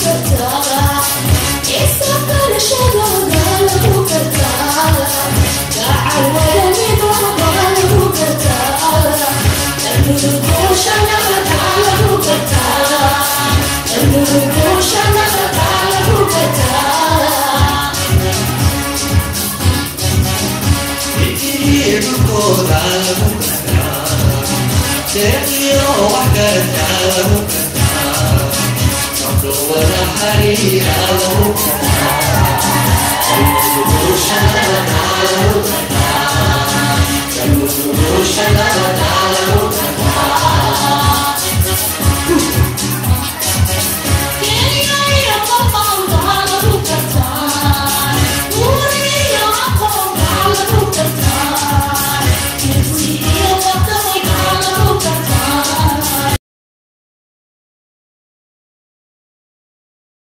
Gartaa, isa qarashadooda lagu gartaa, gacal wadanidooda lagu gartaa, Galmudug nabada lagu gartaa, Galmudug nabada lagu gartaa. Midkii dhulkooda lagu gartaa, deeqiyo wax gartaa lagu gartaa, gabdho wada xariira lagu gartaa, Galmudug nabada lagu gartaa.